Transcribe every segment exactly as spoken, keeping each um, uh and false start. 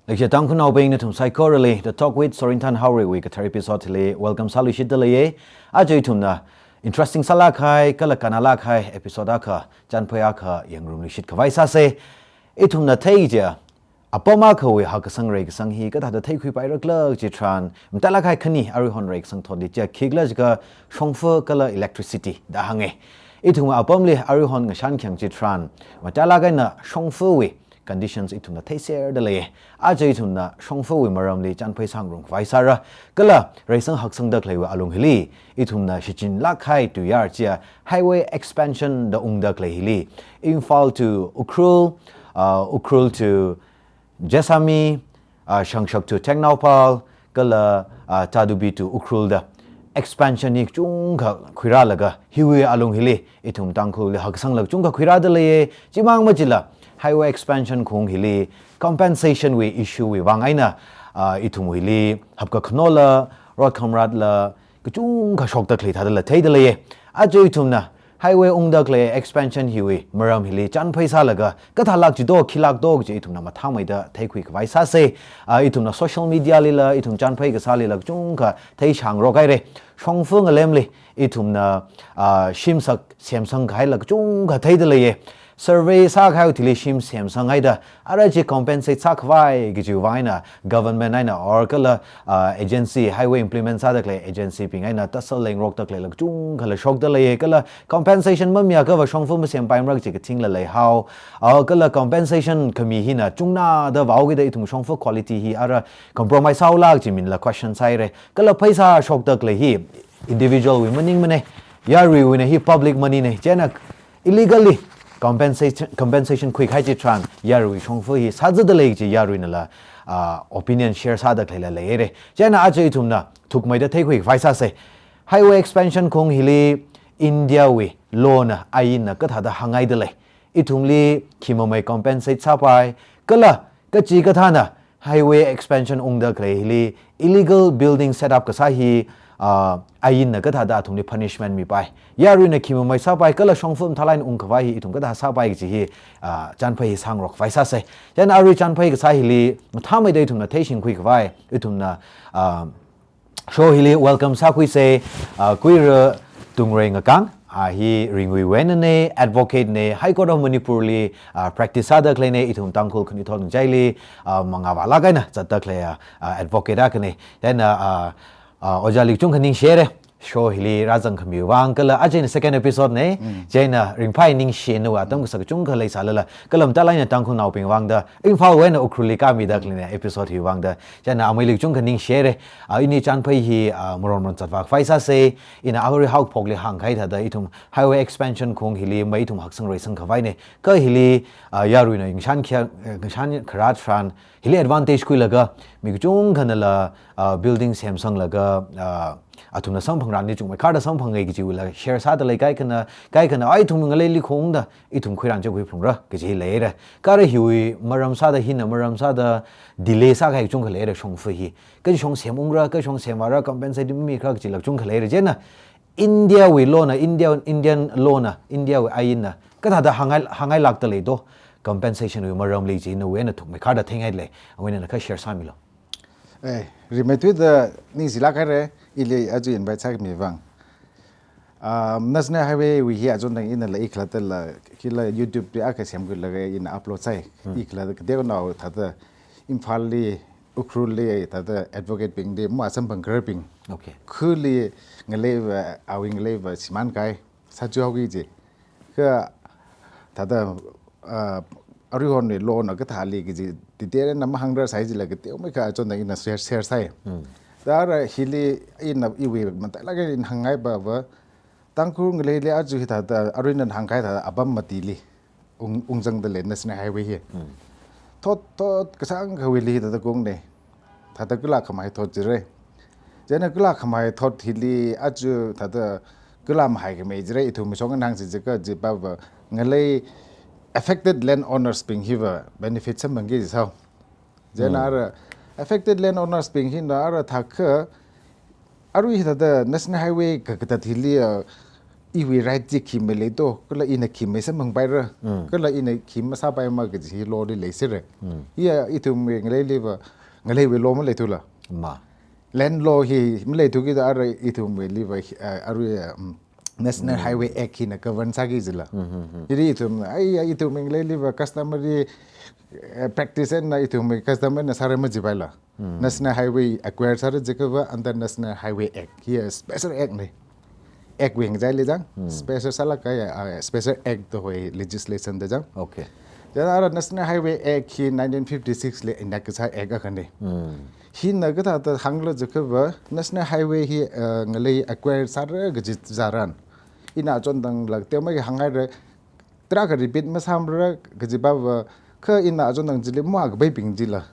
Leishiya Tangkhulnaobing nathum saikorali, The Talk with Sorinthan Haorei wui kathar episode li welcome sāluishitda leiya. Aja ithumna interesting sālāk kahai, kala kannalāk kahai episode akha, chānphai akha yangngarumluishit khavai sāsa. Ithumna thei chiakha, apam akhawui hakkasang reikasang hi kathāda theikhuipaira khala kaji tharan, matailāk kahai khani aruihon reikasang thotli chiakha khikhala jiakha shongfa kala electricity da hānga. Ithum apamli aruihon ngashan khayang kaji tharan, matailāk eina shongfawui conditions ithumna theiserda leiya. Aja ithumna shongfawui maramli chānphai sāngarum khavai sāra. Kala reisang haksangda khaleiwui alung hili, ithumna shichinlāk kahai tuiyār chiakha highway expansion da ungda khalei hili, Imphal to Ukhrul, uh, Ukhrul to Jessami, uh, Shangshak to Tengnoupal, kala, uh, Tatupi to Ukhrul da expansion hi kachungkha khuirālaga, hiwui alung hili ithum Tangkhulli haksangla kachungkha khuirāda leiya. Chimang machila, highway expansion khaung hili compensation wui issue wui vang eina, uh, ithum hili hapkakhanola, road khamratla, kachungkha shokda khalei thādala theida leiya. Aja ithumna highway ungda khalei expansion hiwui maram hili chānphai sālaga, kathālāk jido, khilāk do kaji ithumna mathāmeida theikhui khavai sāsa. Ah, ithumna social media lila, ithum chānphai kasālila kachungkha theishāngarok haira. Shongfa ngalemli ithumna, ah, shim sak semsang kahaila kachungkha theida leiya. Survey sākahaiwui thili shim semsang haida, ara chi compensate sākhavai kajiwui vang eina government eina or kala, ah, agency, highway implement sāda khalei agency bing eina tasal lengrokda khaleila kachungkhala shokda leiya, kala compensation mamiakhava shongfa masempaimara kaji kathingla leihao. Ah, kala compensation khami hina chungnāda vāhaokida ithum shongfa quality hi ara compromise sāhaola kaji minla question sāhaira. Kala pheisā shokda khalei hi individual wui maningmana, yaruiwuina, hi public money na. Chieina illegally compensation, compensation khuikahai chi tharan yaruiwui shongfa hi sāzatda lei kaji yaruinala, ah, opinion share sāda khaleila leihaira. Chieina aja ithumna thukmeida theikhui khavai sāsa. Highway expansion khaung hili India wui law na, ainna kathāda hāngngaida lei? Ithumli khimamei compensate sāpai, kala kachikathāna highway expansion ungda khalei hili illegal building set up kasā hi, ah, ainna kathāda athumli punishment mipai? Yaruina khimamei sāpai, kala shongfa mathālāk eina ungkhavai hi ithum kathā sāpai kaji hi, ah, chānphai hi sāngarok khavai sāsa. Chieina arui chānphai kasā hili mathāmeida ithumna theishingkhui khavai, ithumna, ah, show hili welcome sākhuisa, ah, Kuira Tungrei Ngakang, ah, hi Ringuiwui einana, advocate na, High Court of Manipur li, ah, practice sāda khaleina, ithum Tangkhul khanuithot ngachaili, ah, mangā vālāk eina zatda khalei, ah, advocate akhana. Chieina, ah, ah, ojāli kachungkha ningshihaira, show hili rāzangkhamiwui vang, kala aja ina second episode na, chieina ringphai ningshi, nawui atam kasak kachungkha leisālala, kala matailāk eina Tangkhulnaobing vangda, Imphal wui eina Ukhrulli kāmida khaleina episode hiwui vangda. Chieina ameili kachungkha ningshihaira. Ah, ini chānphai hi, ah, maron maron zatvā khavai sāsa. Ina arui haokaphokli hāngkahai thāda ithum highway expansion khaung hili mei ithum haksang reisang khavaina. Kha hili, ah, yaruina ngashan khayang, eh, ngashan kharā tharan hili advantage khuilaga mi kachungkhanala, ah, building semsanglaga, ah, athumna samphangranli chungmeikharda samphanghai kajiwuila share sāda lei, kaikhana, kaikhana, ai ithum ngaleili khaungda ithum khuiran chi khuiphalungra kaji hi leira. Kha ara hiwui maram sāda, hina maram sāda delay sākahai kachungkha leira shongfa hi. Kachishong semungra, kachishong semvāra, compensate mimikra kajila kachungkha leira. Chieina India wui law na, India, Indian law na, India wui ainna kathāda hāngngai, hāngngailākda lei do, compensation wui maramli chi nawui eina thukmeikharda theingaida lei, awui einana kha share sāmilu. Eh, rimeithuida ningshilāk haira, ili aja invite sākhamiwui vang. Ah, National Highway wui hi achondang inala ikhalattala, kila YouTube li akha semkhuilaga ina upload sāi. Ikhalatta kateonao thāda Imphal li, Ukhrul li thāda advocate bingli masamphang khararbing. Okay. Khuli ngaleiva, awui ngaleiva shimānkahai, sāchuhaoki ji. Kha thāda, ah, aruihonwui law na kathāli kaji detail na mahāngrāsai jila kateomeikha achondang ina share, share sāi. Thāda hili ina iwui matailāk eina hāngngaiva va, Tangkhul ngaleili aja hithāda aruina hāngkahai thāda apam matili ung, ungzangda lei National Highway hi. Thot, thot kasāngkhawuili thāda khaungna. Thāda kala khamahai thot jira. Chieina kala khamahai thot hili aja thāda kala mahai khamei jira, ithum mashong nganāsi jiakha jipava ngalei affected landowners bing hiva benefit samphangki jisao. Chieina ara affected landowners bing hina ara thākha arui hithāda National Highway kakatat hili, ah, iwui right chi khi maleito, kala ina khi masāmangpaira, kala ina khi masāpaima kaji hi law li leisera. Hiya ithumwui ngaleiliva, ngaleiwui law maleithula. Ma. Land law hi maleithu kida ara ithumwuiliva, eh, arui, um, National Highway Act hina govern sāki jila. Hili ithum, ai, ai, ithumwui ngaleiliva customary, eh, practice eina ithumwui customary na sāra majipaila. National Highway acquire sāra jiakhava under National Highway Act. Hiya special act na. Act wui ngachaili jang, special sālāk kahai, ah, special act da hoi legislation da jang. Okay. Chieina ara National Highway Act hi nineteen fifty-six li enact kasā act akhana. Hina kathāda hāngla jiakhava, National Highway hi, ah, ngalei acquire sāra kaji tharan, ina achon tangla teomeikha hānghaira, tarākha repeat masāmara kajipava, kha ina achon tang chili makapaibing chila,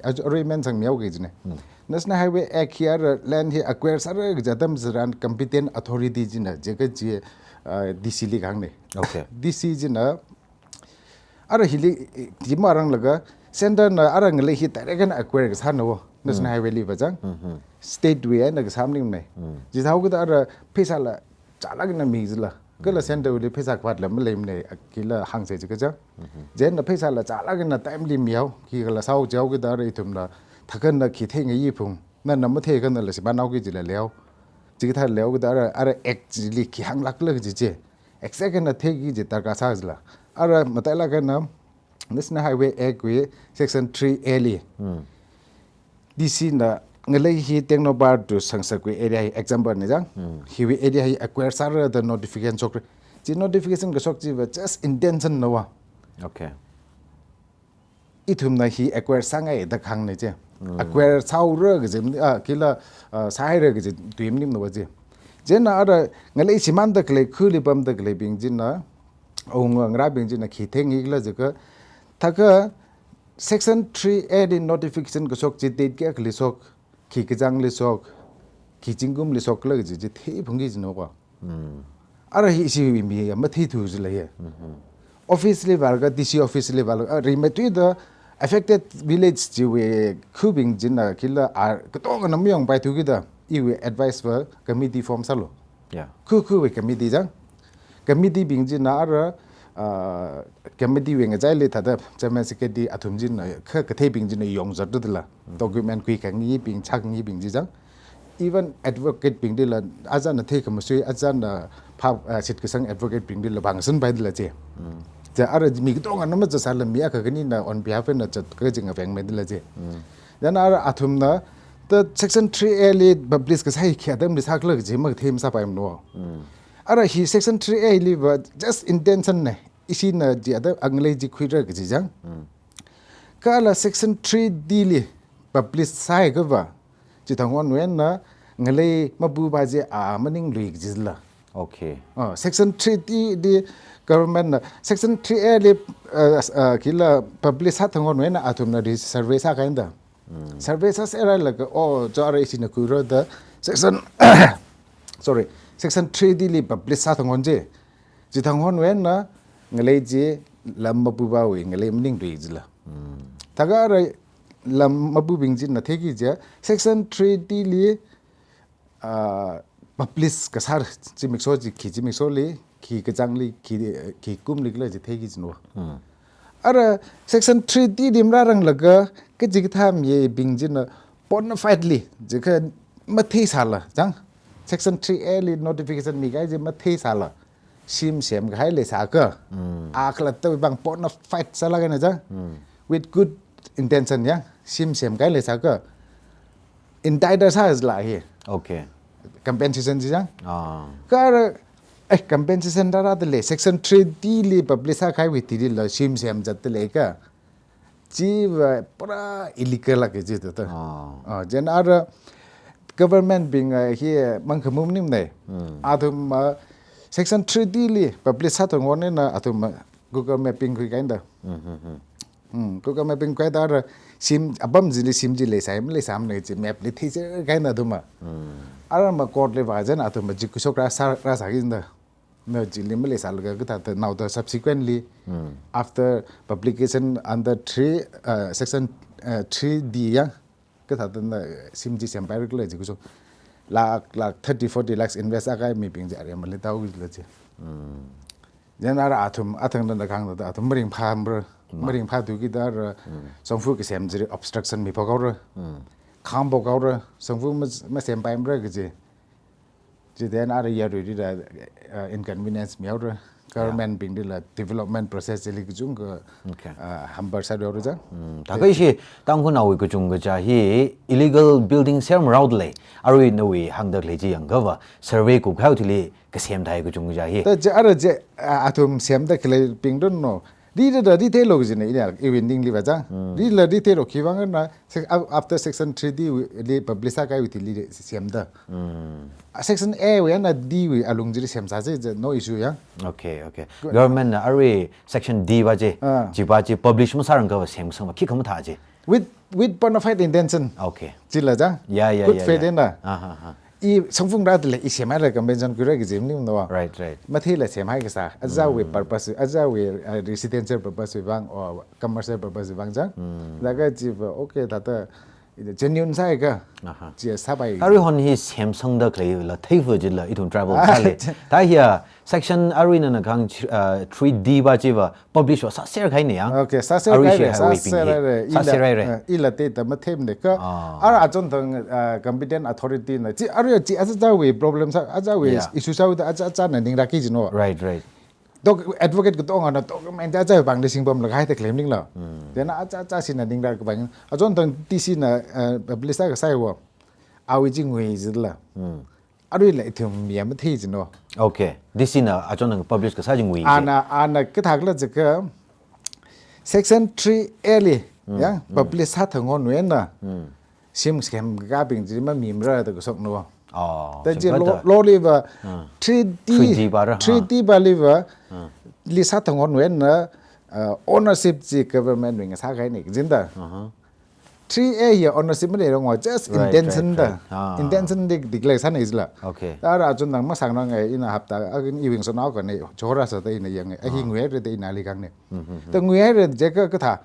ach-, arui mansang mihaoki kajina. National Highway Act hi ara land hi acquire sāra kaji atam tharan competent authority china, jiakha chi, ah, D C li kahāngna. Okay. D C china, ara hili, eh, chi maranglaga, center na ara ngalei hi direct eina acquire kasāna wo, National Highway liva jang. State wui eina kasā maningmana. Chithāhaokida ara pheisāla chālāk eina mi jila. Kala center wuili pheisā khavātla maleimana, a, khila hāngsa jiakha jang. Chieina pheisāla chālāk eina timely mihao, khikhala sāhao jihaokida ara ithumla, thakhan na khi theingayi phung, nana matheikha nala shimānhaoki jila leihao. Chikathā leihaokida ara, ara act chili khi hānglākla kaji chi, exact eina theiki kaji darkar sā jila. Ara matailāk eina National Highway Act wui Section three A li, D C na ngalei hi Tengnoupal to Sangsak wui area hi example na jang. Hiwui area hi acquire sāra da notification shokra. Chi notification kashok chiva just intention na wa. Okay. Ithumna hi acquire sāngai da kahāngna chi. Acquire sāhaora kaji, ah, khila, ah, sāhaira kaji tui maningmana wa chi. Chieina ara ngalei shimānda khalei, khuli pamda khaleibing china, awunga ngarābing china khi theingaikhala jiakha, thakha Section three A li notification kashok chi date kayākhali shok, khi kachāngli shok, khi zingkumli shokla kaji chi theiphungki kajina ko. Ara hi ishi mi matheithu jila hi. Office li vālaga, D C office li vālaga, ah, rimeithuida affected village chiwui khubing china khila, ah, katongana mayongpaithu kida, iwui advice va committee form sālu. Yeah. Khu khuwui committee jang. Committee bing china ara, ah, committee wui ngachaili thāda chairman secretary athum china kha katheibing china yongzatda la. Document khuikhangaibing, chākhangaibing chi jang. Even advocate bingli la, achāna theikhamasui, achāna phap, ah, shitkasang advocate bingli la vāngasanpaida la chi. Chi ara mi katongana mazasāla mi akha khanina on behalf eina chat kaji ngavengmeida la chi. Chieina ara athumna, the Section three A li publish kasā hi khi atamli sākhala kaji makathei masāpaimana. Ara hi Section three A liva just intention na, ishina chi atam ngalei chi khuira kaji jang. Kala Section three D li publish sāhaiakhava, chithang honwui eina ngalei mapupa chi a maninglui kajila. Okay. Ah, Section three D li government na, Section three A li, ah, ah, khila publish sāthang honwui eina athumna ri survey sākahaina da. Survey sāserhailaga, oh, chi ara ishina khuira da Section, sorry, Section three D li publish sāthang hon chi. Chithang honwui eina ngalei chi lam mapupawui ngalei maninglui kajila. Thakha ara lam mapubing china theiki kaja, Section three D li, ah, publish kasā zimiksho chi khi zimiksholi, khi kachāngli, khi, khi kumlikhala chi theiki kajina. Ara Section three D li marāranglaga, kachikathā mibing china bona fide li, jiakha matheisāla jang. Section three A li notification mikahai chi matheisāla, shim semkahai leisāakha, a khalattawui vang bona fide sālāk eina jang, with good intention ya, shim semkahai leisāakha, entitle sāsāla hi. Okay. Compensation chi jang. Ah. Kha ara, eh, compensation rārada lei, Section three D li publish sākahaiwui thili la shim semzatda leikha, chiva pura illegal lāka chi thāda. Ah. Ah, chieina ara government bing, ah, hi mangkhamum maningmana. Athum, ah, Section three D li publish sāthang hon eina athum, ah, Google Mapping khuikahaina da. Hmm, Google Mapping khuida ara shim, apam chili shim chi leisai maleisāmana chi map li theiserkahaina athum. Ara ma court li vāchieina athum chi khuishok rāsā, rāsākahaina da. Na chili maleisālaga kathāda naoda subsequently, after publication under three, uh, Section, uh, three D ya, kathāda na shim chi sempairakhala chi khuishok. lakh, lakh thirty, forty lakhs invest akha mibing chi aremali tau kajila chi. Then ara athum, athang dan da khang da athum maringphāmara, maringphā tu kida ra, shongfa kasem chili obstruction miphok haora. Khāmphok haora, shongfa ma, masempaimara kaji. Chi then ara yaruili da, uh, inconvenience mihaora. Government bingli la development process chili kachungkha, Okay. uh, hamper sāhaora chang. Mm. Thākha ishi Tangkhulnaowui kachungkha chi hi illegal building sermaraoda lei. Arui nawui hāngda khalei chi yangkhava survey kupkhao thili kasem thai kachungkha chi hi. Ta chi ara chi, uh, athum semda khaleibing don't know. Rida da ritheilo kajina ina iwui ningliva chang. Rila ritheilo khiwui vang na sec-, af-, after section three D wui, li publish sākahaiwui thili semda. A section A wui eina D wui alung chili semsā chi, chi no issue ya. Okay, okay. Government na arui section D va chi, Ah. chiva chi publish masārangkhava semsangva khikha mathā chi. With, with bona fide intention. Okay. Chila chang. Yeah, yeah, Good yeah, faith yeah. eina. Ah, ha, ha. I shongfa rāda lei, i semhaira compensation khuira kaji maningmana. Right, right. Matheila semhai kasā, ajawui purpose, ajawui, uh, residential purpose wui vang, or commercial purpose wui vang chang. Laga chiva, okay, thāda, ina genuine sāhaiakha, Aha. chi sāpai. Arui hon hi semsangda khaleila theifa jila, ithum tribal Ah, sāli. chi- Ta hiya, section arui nana khang, uh, three D va chiva, publish va sāser kahaina ya. Okay, sāser Arui kahaira, shi highway sāser bing hi. haira, ila, Sāser haira. eh, ila thāda mathemna kha. Ah. Ara achon thang, eh, competent authority na. Chi, arui chi, aja ajawui problem sā, ajawui Yeah. issue sāda, aja, aja na ningrāki jino. Right, right. Doc-, advocate katongana document aja pāngli singpamlaga haida claim ningla. Hmm. Then aja, aja shina ningrā kapāng. Achon thang D C na, eh, publish sākasai wo. Awui chi ngui jila. Hmm. Aruila ithum mi mathei jino. Okay. D C na achon thang publish kasā chi ngui chi. Ana, ana kathākhala jiakha section three A li, Hmm, ya, hmm. publish sāthanghonwui eina. Hmm. Shim skhem kabing chi mamimara da kasokna. Oh, Ta chi shimkhur law, da. law liva Ah. three D, Three D va ra, three D ah. va liva Ah. li sāthanghonwui eina, uh, ownership chi government wui ngasā kahaina kajina da. Uh-huh. Three A hi ownership maleirangwa, just Right, intention right, da. right. Ah. Intention di declare sāna jila. Okay. Ta ara achon thang masāngngai ina hapta, agin iwui ngasotnao khani, chora sāda ina yangngai. Ahi Ah. nguihaira da ina ali khangna. Mm-hmm. Ta nguihaira jiakha kathā.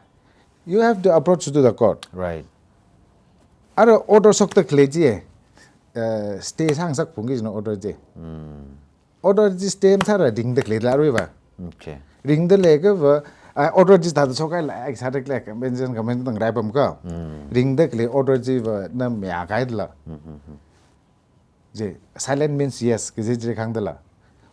You have to approach to the court. Right. Ara order shokda khalei chi, eh, stay sāngasak phungki jino order chi. Mm. Order chi stay masāra ringda khaleila aruiva. Okay. Ringda leiakhava, ah, order chi thāda shokhaila, ai, sāda khalei, compensation, compensation thang raipam kha. Mm. Ringda khalei order chiva na mayākahaila. Mm-hmm. Chi, silent means yes, kaji chi khangdala.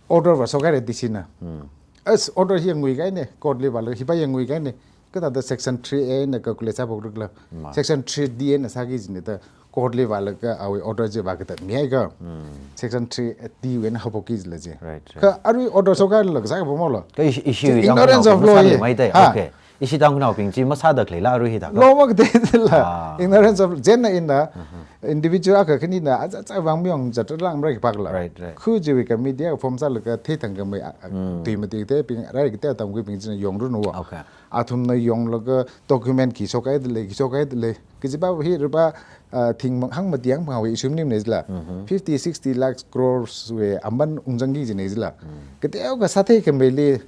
Order va shokhaira D C na. Mm. As order hi nguikahaina, court li vālaga, hiva nguikahaina. Kathāda section three A na calculate sāphokrakhala. Ma. Section three D na sāki jina da court li vālaga awui order chi vākathat mihai kha. Mm. Section three D wui eina haophokki jila chi. Right, right. Kha arui order shokhaila kasā kapamolo. Kha ishi, ishi Chi wui ignorance tangkhulnao of law masāli hi. mai tai. Ha. Okay. Ishi tangkhulnaobing chi masāda khaleila arui hithākha. Law makathei jila. Ah. Ignorance of, chieina ina, Uh-huh. individual akha khanina, aja, aja vang miyong jatra lang mara kipakla. Right, right. Khu chiwui committee akha form sālaga theithang khamei, a, a, Mm. tui mati kathei bing, rai kathei atam khuibing china yongranu wa. Okay. Athumna yonglaga document khi shokhaida lei, khi shokhaida lei. Kajiva hi riva, ah, thing mang-, hangmati hangphangwui issue maningmana jila. Mm-hmm. Fifty, sixty lakhs, crores wui aman ungzangki jina jila. Mm. Kateokha sāthei khameili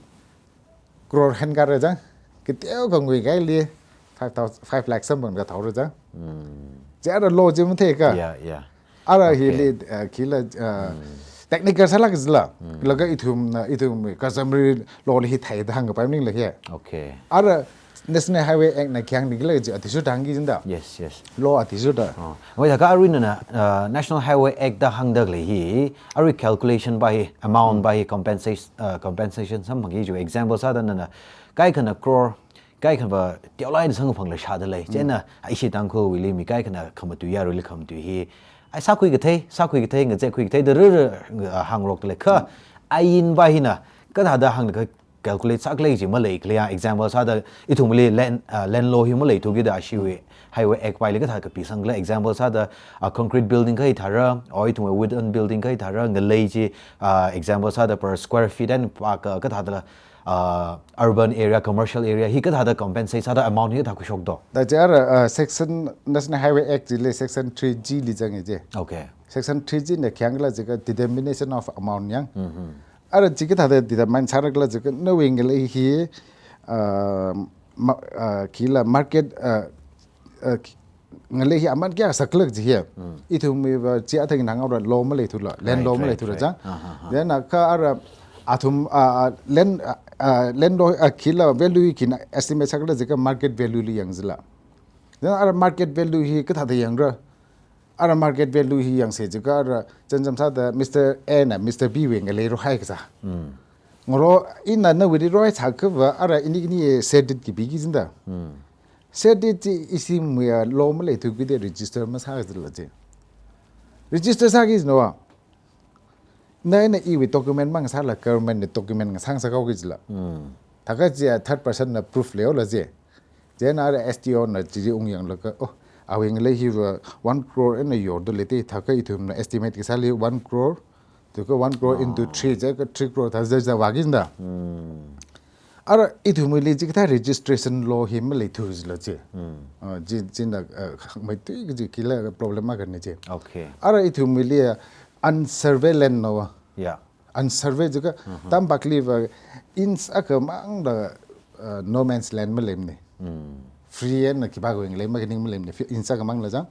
crore hen kara chang. Kateokha nguikahaili five thousand, five lakh samphang kathaora chang. Mm. Chi ara law chi matheikha. Yeah, yeah. Ara Okay. hili, uh, khila, uh, Mm. technical sālāk jila. Mm. Laga ithumna, ithum customary law li hi theida hāngkapai maningla hi. Okay. Ara National Highway Act na khayang nikila chi athishurda hāngki jina da. Yes, yes. Law athishurda. Oh. Wai thākha arui nana, uh, National Highway Act da hāngda khalei hi, arui calculation va hi, amount Mm. va hi, compensa-, uh, compensation samphangki chi example sāda nana, kaikhana crore, kaikhava teolai da samkaphangla shāda lei. Mm. Chieina, ishi Tangkhulwuili mi kaikhana khamatui yaruili khamatui hi. Ai sākhui kathei, sākhui kathei, ngazek khui kathei da rara, uh, hāngrokda lei. Kha, Mm. ain va hina, kathāda hāngda kha calculate sākhalei chi maleikhala ya, example sāda ithumli land, uh, land law hi maleithu kida ashiwui Highway Act va hili kathā kapisangkhala, example sāda, uh, concrete building kahai thāra, or ithumwui wooden building kahai thāra, ngalei chi, uh, example sāda per square feet and pa ka, kathādala, uh, urban area, commercial area, hi kathāda compensate sāda amount hi kathā khuishokdo. Da chi ara, uh, section National Highway Act chili section three G li zanga chi. Okay. Section three G na khayang khala jiakha determination of amount yang. Mm-hmm. Ara chi kathāda determine sārakhala jiakha nawui ngalei hi, uh, ma-, uh, khila market, uh, uh, khi-, Ngalei hi aman kayā sākhala kaji hi. Ithumwui va chi athang nang ara law maleithula, land law maleithula chang. Then a kha ara athum, ah, ah, land, ah, ah, land law, ah, khila value hi khina estimate sākhala jiakha market value li yangzila. Then ara market value hi kathāda yangra. Ara market value hi yangsa jiakha ara chānjam sāda Mister A na Mister B wui ngalei rohai kasā. Ngaro ina nawuili rohai sākha va ara ini ini cede kipiki jinda. Cede chi ishi muya law maleithu kida register masāzila chi. Register sāki jino. Na ina iwui document mang sāla government na document ngasang sākao kajila. Thākha chi third person na proof leiyola chi. Chieina ara S D O na chili ung yanglaga, oh, awui ngalei hi va one crore ina yorda leite, thākha ithumna estimate kasāli one crore, thākha one crore into three, jiakha three crore thāda jiakha vāki jinda. Ara ithumwuili chikathā registration law hi maleithu jila chi. Ah, chi, china, ah, mai tui kaji khila problem akhana chi. Okay. Ara ithumwuili, ah, unsurveyed land no. Yeah. Unsurveyed jiakha tampakli va inch akha mangla, ah, no man's land maleimana. Free and khipāwui ngalei makaning maleimana. Fi-, inch akha mangla chang.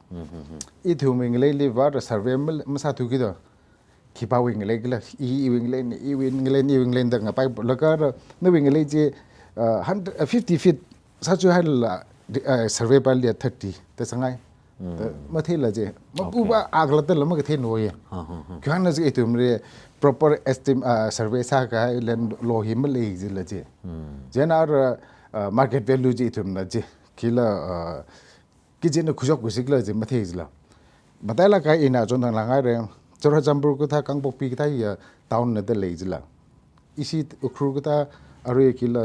Ithumwui ngaleili va ara survey mal-, masāthu kida. Khipāwui ngalei kala, i, iwui ngalei ni, iwui ngalei ni, iwui ngalei da ngapai laga ara, nawui ngalei chi, ah, hundred, ah, fifty feet sāchuihaila, ah, survey pali thirty da sāngai. Da matheila chi. Mapu va akhalattala makathei no ye. Khyang na chi ithumli proper estim-, ah, survey sākahai land law hi malei jila chi. Chieina ara, ah, market value chi ithumna chi. Khila, ah, kachina khuishok khuishikla chi mathei jila. Matailakha ina chon thang langai re. Churachandpur kathā Kangpokpi kathā ya town na da lei jila. Ishi Ukhrul kathā arui khila,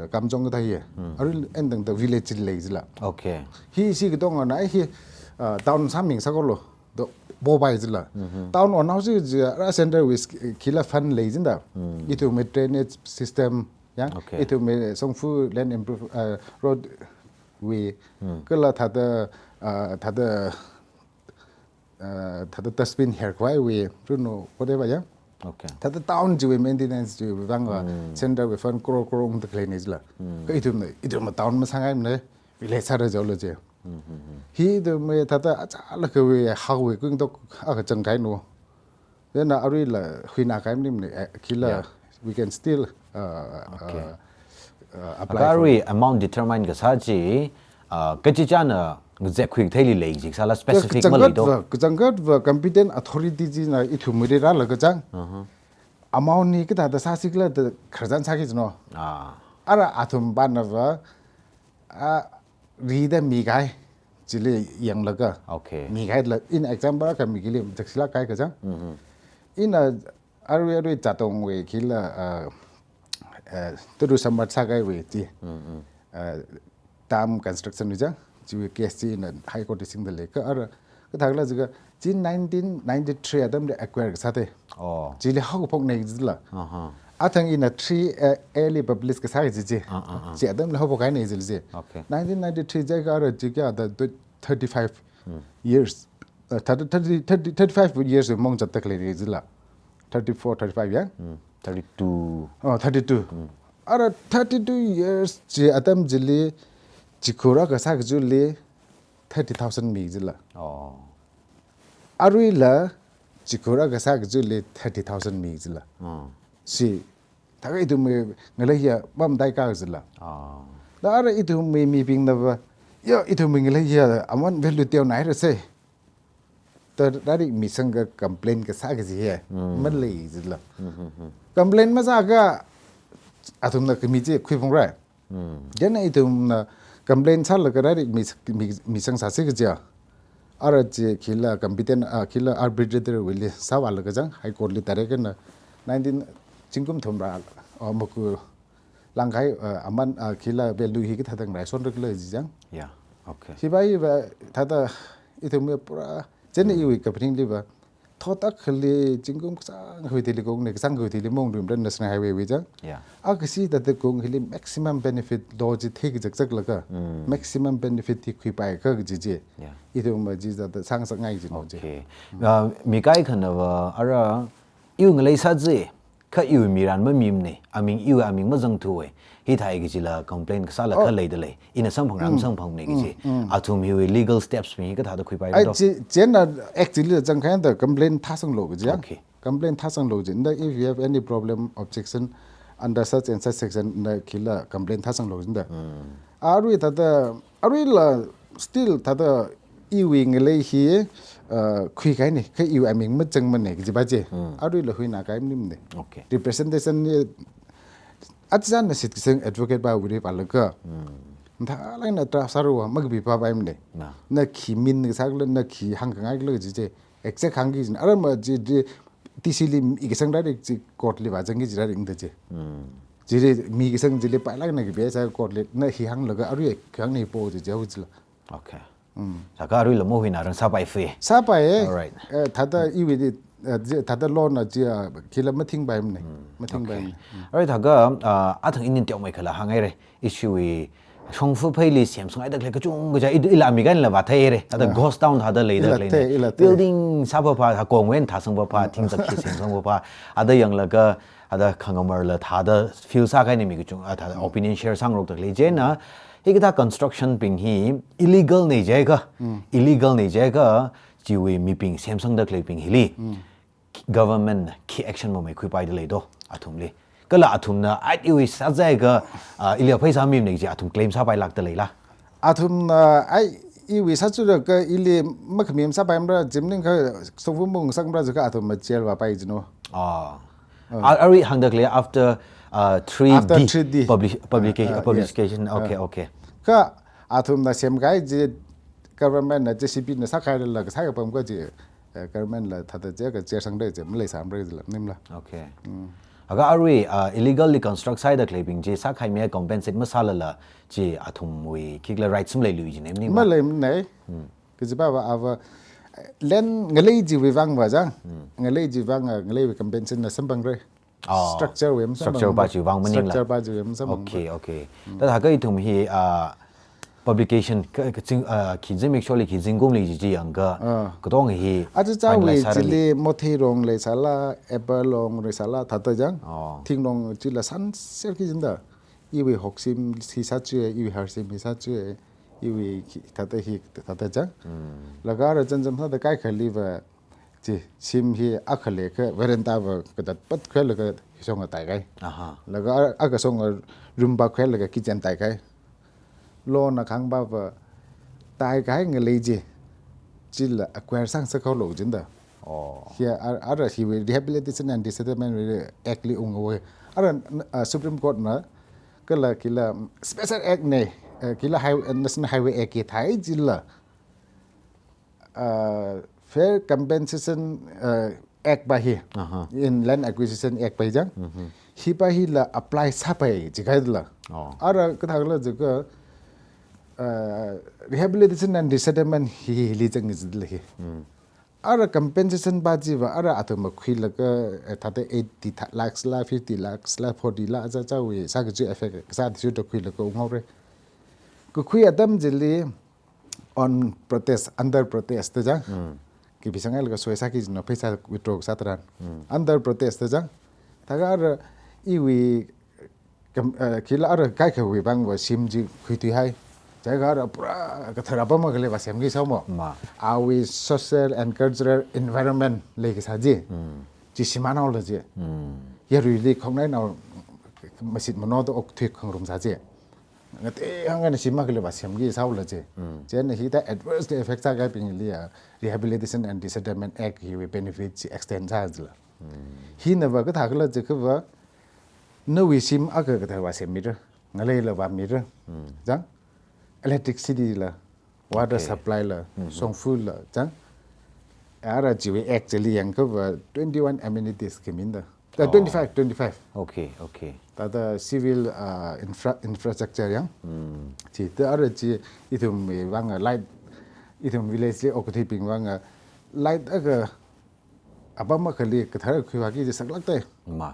eh, Kamjong kathā ya. Arui endang da village lei jila. Okay. Hi ishi katongana hi, eh, town sāming sākolo. Do bobai jila. Town on house ji ara center wui khila fund lei jinda. Ithumwui drainage system, ya. Okay. Ithumwui Songfu land improve, eh, road wui, kala thāda, ah, thāda, ah, thāda dustbin herkhavaiwui, runo, whatever, ya. Okay. Thāda town chiwui maintenance chiwui vang va, center wui fund crore crore ungda khalei ni jila. Kha ithumna, ithumna town masāngaimana, village sāra jaolo je. Hi ithumwui thāda achālakhawui, haowui, kuingtok akha changkai no. Then, uh, aruila huina kaimnim ni, eh, khila, yeah, we can still, uh, okay, uh, uh, apply for it. Arui amount determine kasā chi, uh, kachichāna ngazek khuitheili lei jisāla specific malei do. Kachangkhat va, kachangkhat va competent authority china ithumwuili rālaga chang. Uh-huh. Amount ni kathāda sāsi khala da khararchan sāki jino. Ah. Ara athum pana va, ah, rida mikahai, chili yanglaga. Okay. Mikahaila, in example akha mikili, jaksila kahai kachang. Mm-hmm. Ina arui arui Chatongwui khila, uh, uh, Turu Samrat sākahaiwui chi. Mm-hmm. Uh, dam construction wui chang, chiwui case chi ina High Court li singda lei. Kha ara, kathākhala jiakha, chi nineteen ninety-three atamli acquire kasā te. Oh. Chili haophokna jila. Uh-huh. Athang ina three A li publish kasā kaji chi. Ah, ah, ah. Chi atamli haophok kahaina jila chi. Okay. Nineteen ninety-three jiakha ara chi kayāda thirty-five years. Uh, thirty, thirty, thirty, thirty-five years mong zatda khalei ni jila. Thirty-four, thirty-five ya? Hmm. Thirty-two. Oh, thirty-two. Hmm. Ara thirty-two years chi atam chili, chikhur akha sākajili, thirty thousand mi jila. Oh. Aruila, chikhur akha sākajili thirty thousand mi jila. Hmm. Chi, thākha ithumwui ngalei hiya, pamdai ka jila. Ah. Da ara ithumwui mibingna va, yo, ithumwui ngalei hiya, aman value teonaira se. Da rārik misang ka complain kasā kaji hiya, hmm, malei jila. Hmm, hmm, hmm. Complain masākha, athumna khami chi khuiphungrai. Hmm. Chieina ithumna complain sālaga rārik mi, mi, misang sāsi kaja. Ara chi khila competent, ah, khila arbitrator wuili sāvālaga chang, High Court li direct na nineteen zingkum thumrā, ah, maku langkahai, ah, aman, ah, khila value hi kathāda ngarai sonra khala ji chang. Yeah, okay. Chiva hi va thāda ithum pura, chieina iwui kaphaningli va, thot akhali zingkum kasāngkhui thili kong ne, kasāngkhui thili mong rum ran National Highway wui chang. Yeah. Akha si thāda kong hili maximum benefit lo chi thik chakchaklaga, mm, maximum benefit hi khuipai ka ji chi. Yeah. Ithum va chi thāda sāngasakngai jino chi. Okay. Uh, mi kaikhana va, ara, iwui ngalei sā chi, Kha iwui miran mamimane, aming iwui aming mazangthuwe. Hithāi kajila complain kasāla Oh. kha leidalei. Ina samphang ram Mm. samphang ne kaji. Mm, mm. Athum hiwui legal steps mi kathāda khuipai Ai, do? chi, chieina actually zangkhaida complain thāsanglu kaji. Okay. Complain thāsanglu kaji. Nda if you have any problem, objection under such and such section, nda khila complain thāsanglu kaji nda. Mm. Arui thāda, aruila still thāda iwui ngalei hi, uh, khuikahaine, kha iwui aming mazangmane kaji ba je. Mm. Aruila huina kahai maningmane. Okay. Representation ni, achana shitkasang advocate bawuili pālaga. Mm. Mathālāk eina trust sāra makapiphapaimane. Na. Na khi min kasā khala, na khi hāngkhangai khala kaji je. Exact hāngki jin. Ara ma ji, ji, T C li mikasang direct ji court li vāzangki ji direct da je. Mm. Chili mikasang chili pailāk eina kapi sā court li, na hi hānglaga arui khi hāngna hi po ji, ji hao jila. Okay. Mm. Sākha aruila mahuinarang sāpai fui. Sāpai e. Alright. Eh, thāda iwuili, eh, ji, thāda law na ji, ah, khila mathingpaimane. Mm. Mathingpaimane. Okay. Mm. Alright, thākha, ah, athang inin teomeikhala hānghaire. Issue hi shongfa pheili semsangngaida khalei kachungkha chi, i, ila mi kahaila vātheihaire. Thāda Ah. ghost town thāda leida Ila khalei. thei, ila thei. Building sāpapha, ha kongwen thāsangpapha, thingzak khi semsangpapha. Thāda yanglaga, thāda khangamarla thāda feel sākahaine mi kachung, ah, thāda Mm. opinion share sāngarokda khalei. Chieina, hikathā construction bing hi illegal ne jiakha, Mm. illegal ne jiakha, chiwui mibing semsangda khaleibing hili, Mm. government khi action mamei khuipaida lei do, athumli. Kala athumna, ai iwui sājiakha, ah, ili phei sāmimane kaji athum claim sāpailākda leila. Athumna, ai iwui sāchiakha ili makhamim sāpaimara, jim maningakha shongfa mung sāngamara jiakha athum ma jail vāpai jino. Ah. Ah. Ar-, arui hāngda khalei after, uh, three D After three D. publish-, publica-, Ah, ah, yes. publication. Okay, Ah. okay. Kha athumna semkahai ji government na J C B na sākhailala kasā kapam kaji, eh, government la thāda jiakha jail sangda ji maleisāmara jila maningmala. Okay. Mm. Thākha arui, uh, illegally construct sāhaida khaleibing chi sākhaimi compensate masālala chi athumwui khikhala rights maleilui jine maningmala. Maleimane. Mm. Kajiva va ava, eh, land ngalei chiwui vang va jang. Mm. Ngalei chiwui vang, eh, ngaleiwui compensation na samphangra. Oh. Structure wui masamphang. Structure pa chiwui vang maningla. Structure pa chiwui masamphang. Okay, okay. Mm. Thāda thākha ithum hi, ah, publication ka, kazing, ah, khi zimiksho li khi zingkumli chi chi yangakha, Ah. katonga hi Aja chawui finalize sārali. chili Mothei rong leisāla, Apple rong leisāla, thāda jang. Oh. Thingrong chila sanser ki jinda. Iwui hokshim hi sāchiya, iwui harshim hi sāchiya, iwui khi, thāda hi, thāda jang. Mm. Laga ara chānjam sāda kaikhali va, chi, shim hi akha leikha veranda va kadat pat khuilaga shong a taikahai. Aha. Laga ara, akha shong a room va khuilaga kitchen taikahai. Law na kahāng va va taikahai ngalei chi, chila acquire sāngasak haolu jinda. Oh. Hi ara, ara hiwui Rehabilitation and Resettlement Act li unghaowa. Ara, uh, Supreme Court na kala khila special act ne, uh, khila high-, uh, National Highway Act hi thai jila, uh, Fair Compensation, uh, Act va hi, Aha. in Land Acquisition Act va hi jang, Mhm. hi va hila apply sāpai jikahaila. Oh. Ara kathāla jiakha, uh, Rehabilitation and Resettlement hi, hili zang jila hi. Mm. Ara compensation va chi va ara athum makhuilaga, eh, thāda eighty tha-, lakhs la, fifty lakhs la, forty la, aja chawui sākachi effect kasā chi da khuilaga unghaora. Kakhui atam chili on protest, under protest da jang. Mm. Kapi sanghailaga soi sāki jina pheisā withdraw kasā tharan. Mm. Under protest da jang. Thākha ara iwui kam, eh, khila ara kaikhawui vang va shim chi khuithuihai. Jiakha ara pura kathara apam akhali va semki sao mo. Ma. Awui social and cultural environment leikasā chi. Mm. Chi shimānhaola chi. Mm. Yaruili khongnainao mashit mano da okthui khangarum sā chi. Ngatei hāngna shim akhali va semki saola chi. Mm. Chieina hithāda adversely affect sākahaibingli ya Rehabilitation and Resettlement Act hiwui benefit chi extend sā jila. Mm. Hina va kathākhala jiakha va, nawui shim akha kathar va semmira, ngaleila vāmira. Mm. Jang, electricity la, water Okay. supply la, Mm-hmm. shongfa la, jang. Ara chiwui act chili yangakha va twenty-one amenities kaminda. Uh, Oh. twenty-five, twenty-five. Okay, okay. Thāda civil, uh, infra-, infrastructure yang. Mm. Chi, thāda ara chi ithumwui vang a light, ithum village li okathuibing vang a light akha apam akhali kathar khuivāki jisaklāk tai. Ma.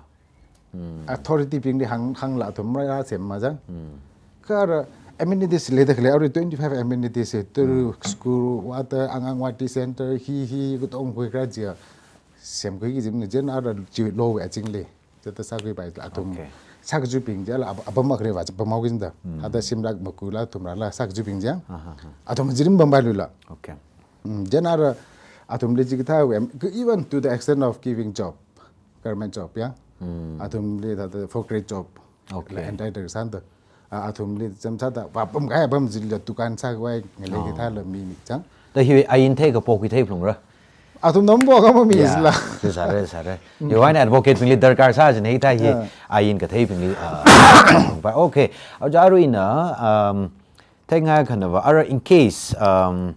Mm. Authority bingli hāng, hāngla athum marāsem ma jang. Mm. Kha ara amenities leida khalei, ara twenty-five amenities, through Mm. school, water, Anganwadi center, hi, hi, katong khuikharā chi semkhuiki jimana, chieina ara chi law wui azingli. thāda sākhuipai athum. Okay. Sākajubing chila ap-, apam akhare va pamhaoki da. Hmm. Thāda shimlāk makula thumrala sākajubing chi. Aha, aha. Athum chirim pampailula. Okay. Hmm, chieina ara athumli chikathā wui, even to the extent of giving job, government job, ya. Hmm. Athumli thāda four grade job. Okay. Entitled sāda. A, athumli chāmsāda, va pamkahai apam chila dukan sākhavai ngalei, ah, kathāla mi mi chang. Da hi ain theikaphok hi theiphalungra. Athumna mapok kha mami, ya, sila. Sāsāra, sāsāra. Hiwui eina advocate bingli darkar sāchina hithā hi, ya, ain katheibingli, ah, phalungpai. Okay. Aja aruina, um, theingakhana va, ara in case, um,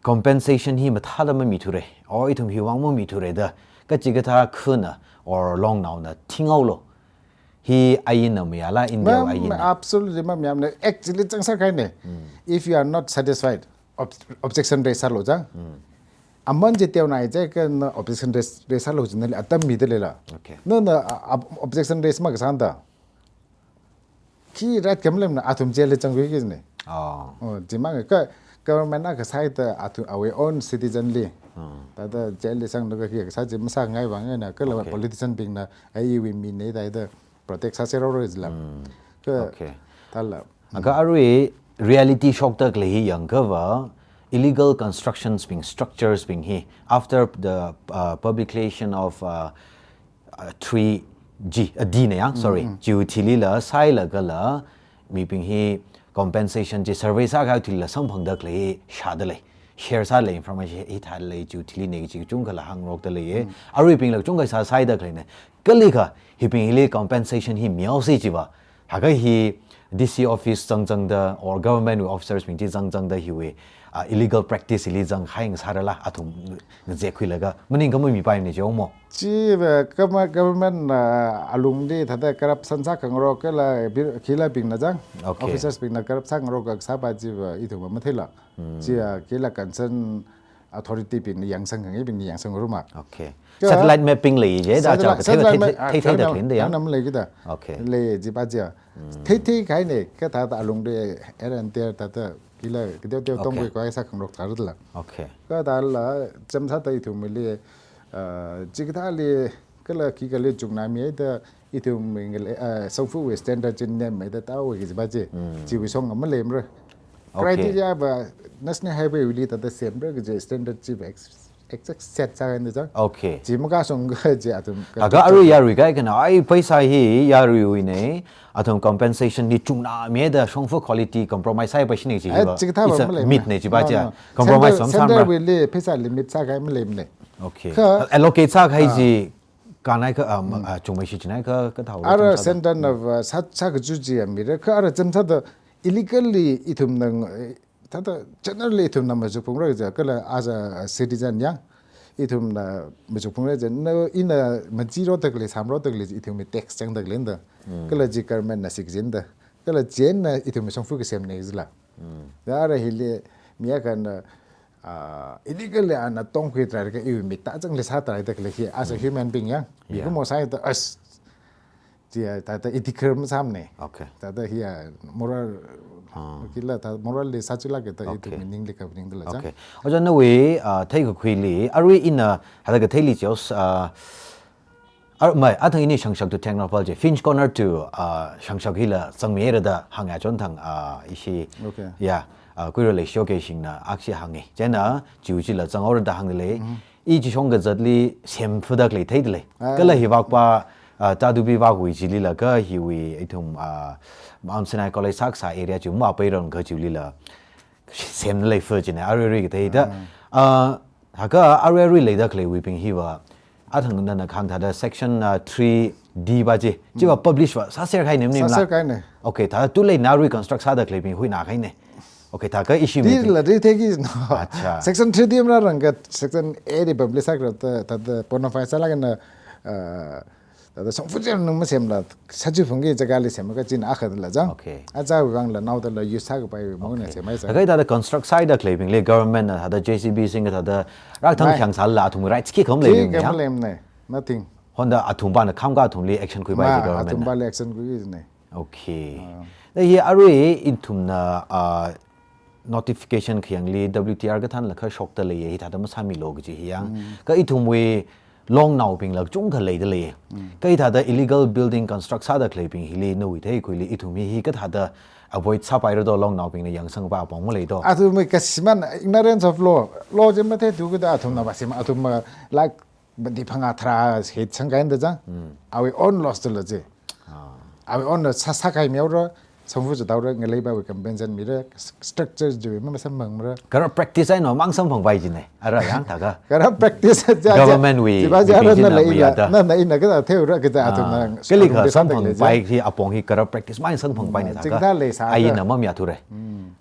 compensation hi mathāda mamithure, or ithum hiwui vang mamithure da kachikathā khana or longnaona thinghaolu. Hi ainna mayāla, India wui ainna? Absolutely mamayāmana. Actually, chang sākahaina. Hmm. If you are not satisfied, ob-, objection raise sālu chang. Hmm. Aman chi teonao jiakha na objection raise, raise sālu china atam mida leila. Okay. Na, na, a, ob-, objection raise makasāna da. Khi right kha malemana, athum jail li zangkhuiki jina. Oh. Oh, chimang ka government na kasāda athum awui own citizen li. Hmm. Thāda jail li zanglaga khi kasā chi masāngai vang eina kala, okay, politician bingna ai iwui mina da, da protect sāserhaora jila. Hmm. Ka, okay, thāla. Laga arui reality shokda khalei hi yangakha va illegal constructions bing, structures bing hi after the, uh, publication of, uh, uh, three G, uh, D na ya, sorry, Mm, mm. Chiwui thilila sāhailaga la, mibing hi compensation chi survey sākahai thilila samphangda khalei shāda lei, share sālei information hithālei, chiwui thili nei chi kachungkhala hāngrokda leiya. Mm. Aruibingla kachungkha sāsāhaida khaleina. Kalikha, hibing hili compensation hi mihaosi chiva, haka hi D C office zangzangda or government wui officers bing chi zangzangda hiwui, ah, illegal practice hili zangkahai ngasārala athum ngazekhuilaga maningkha mamipaimana jihaomo. Chi, eh, gov-, government, ah, alungli thāda corruption sākhangarok kala bir-, khilabingna chang, okay, officers bingna corrupt sāngarok kasāpa chiva ithum matheila. Hmm. Chi, ah, khila concern authority bingna yangsang khangai bingna yangsang ruma. Okay. Ka satellite mapping lei je, da satellite, chao ka thei, satellite thei, map, ah, thei, thei da khalei da ya. Yanam leiki da. Okay. Lei jipa chi. Hmm. Thei, theikahaina, kathāda alungli air and air thāda khila, kateoteo, okay, tongkhuikhuiya sākhangarok tharla. Okay. Kathāla, chāmsāda ithumli, ah, chikathāli, kala khikhala chungnameida, ithum ngalei, ah, shongfawui standard chi nemmeida tāhaoki jipa chi. Hmm. Chiwui shong maleimara. Okay. Criteria va National Highway wuili thāda semra kaji standard chiva ex-, exact set sākahaina chang. Okay. Chi makashung kaji athum ka. Laga arui yarui kaikhana, ai pheisā hi yaruiwuina, athum compensation li chungnameida shongfa quality compromise sāhaipaishina chi, eh, hiva, chikathā va it's a maleimana. Myth na chipa chi. No, no. Compromise central, samsāmara. Central wuili pheisā limit sākahai maleimana. Okay. Kha allocate sākahai, ah, chi kanai kha, um, mm, ah, chungmeishi chinai kha, kathāo ara chāmsāda. Central na va sā, sākachu chi ya mira, kha ara chāmsāda illegally ithumna, eh, thāda generally ithumna machukphungra jiakha kala as a citizen ya, ithumna machukphungra jiakha, na, ina majiroda khalei, samroda khalei ithumwui tax changda khaleina da. Mm. Kala chi government na sikjinda. Kala chieina ithumwui shongfa kasemna jila. Mm. Da ara hili mi akhana, ah, illegally ana tongkhui tharai kha iwui mita zangli sātharai da khalei hi, as a, mm, human being ya. Mi, yeah, khumo sāhaida, as, chi ya, thāda ethical masāmana. Okay. Thāda hi ya moral, ah, khila thā moral li sāchulāka da, okay, ithumwui ningli kaphaning dala chang. Okay. Oja nawui, ah, theikakhuili, arui ina, halaga theili chios, ah, ar-, mai, athang ini Shangshak to Tengnoupal chi, Finch Corner to, ah, Shangshak hila zangmira da hānga chonthang, ah, ishi. Okay. Ya, ah, Kuiralei Shokeshingna akshi hānga. Chieina, chiwui chila zanghaora da hāngda lei. Mm-hmm. I chi shong kazatli semfada khalei theida lei. Ah. Kala hivakpa, ah, Tadubi vakwui chilila kha hiwui ithum, ah, Mount Sinai College sākasā area chi mapairon kha chiwuilila semda lei fa china, arui rui kathei da. Ah. Ah, haka arui rui leida khaleiwuibing hiva, athang nana kahāng thāda section, ah, three D pa chi, chiva, mm, publish va sāserkahaina maningla? Sāserkahaina. Okay, thāda tulei na reconstruct sāda khaleibing huinakahaina. Okay, thākha issue mi. Dila ri theiki no. Acha. Section three D marāranglakha section A li publish sākra thā, thāda bona fide sālaga na, ah, thāda shongfa chieina masemla, sāchiphungki jagāli semkha china akha dala chang. Okay. Achāwui vangla naodala use sākapai mona, okay, semhaisa. Thākha thāda construct sāhaida khaleibingli government na thāda J C B singkha thāda rakthang, mai, khayang sālala athum rights khikha maleimana ya? Khikha maleimana. Nothing. Honda athumpana khamkha athumli action khuipai, ma, chi government na? Athumpali action khuiki jina. Okay. Ah. Da hi arui ithumna, ah, notification khayangli W T R kathānla kha shokta leiya, hithāda masāmilu kaji hi yang. Mm. Kha ithumwui longnaobingla kachungkha leida lei. Kha hithāda illegal building construct sāda khaleibing hili nawui theikhuili ithum hi, hi kathāda avoid sāpaira do, longnaobingna yangsangpa apong malei do. Athum kashiman ignorance of law. Law chi matheithu kida athumna mashim, athum, uh, like, badi phangā tharā hit sangkahaida chang. Awui own loss tula chi. Awui own loss sā, sākahai mihaora, shongfa chithāhaora, ngaleipa awui compensation mira, structure chi masamphangmara. Corrupt practice eina mang samphangpai jina. Ara yang thākha. Corrupt practice ja, ja. Government wui chiva ja, behavior na na leila, mayāda. Na, na ina kathā theora kathā athumna. Kali kha athum samphangpai hi apong hi corrupt practice mang samphangpaina thākha. Chingda leisā. Ai na mamayāthure.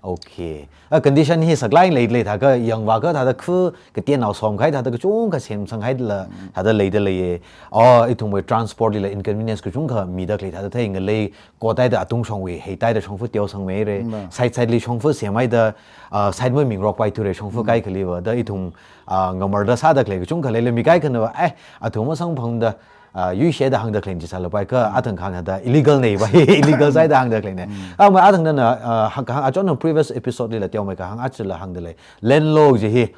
Okay. A condition hi saklāk lei lei thākha yangvākha thāda khu kateonao somkahai thāda kachungkha semsanghaila thāda leida leiya. Oh, ithumwui transport lila inconvenience kachungkha mida khalei thāda thei, ngalei kothaida atungshongwui, heitaida shongfa teosangmeira. Side side li shongfa semhaida, ah, side mamingrokpaithure, shongfa kaikhaliva. Da ithum, ah, ngamarda sāda khalei kachungkha leila mi kaikhanava, eh, athum masamphangda, ah, yuisheda hāngda khalei chi sālapai kha, athang kahāng thāda illegal nei va, illegal sāhaida hāngda khaleina. Ama athang nana, ah, hāng kahāng, achon previous episode lila teomeikha hāng, achila hāngda lei. Land law chi hi,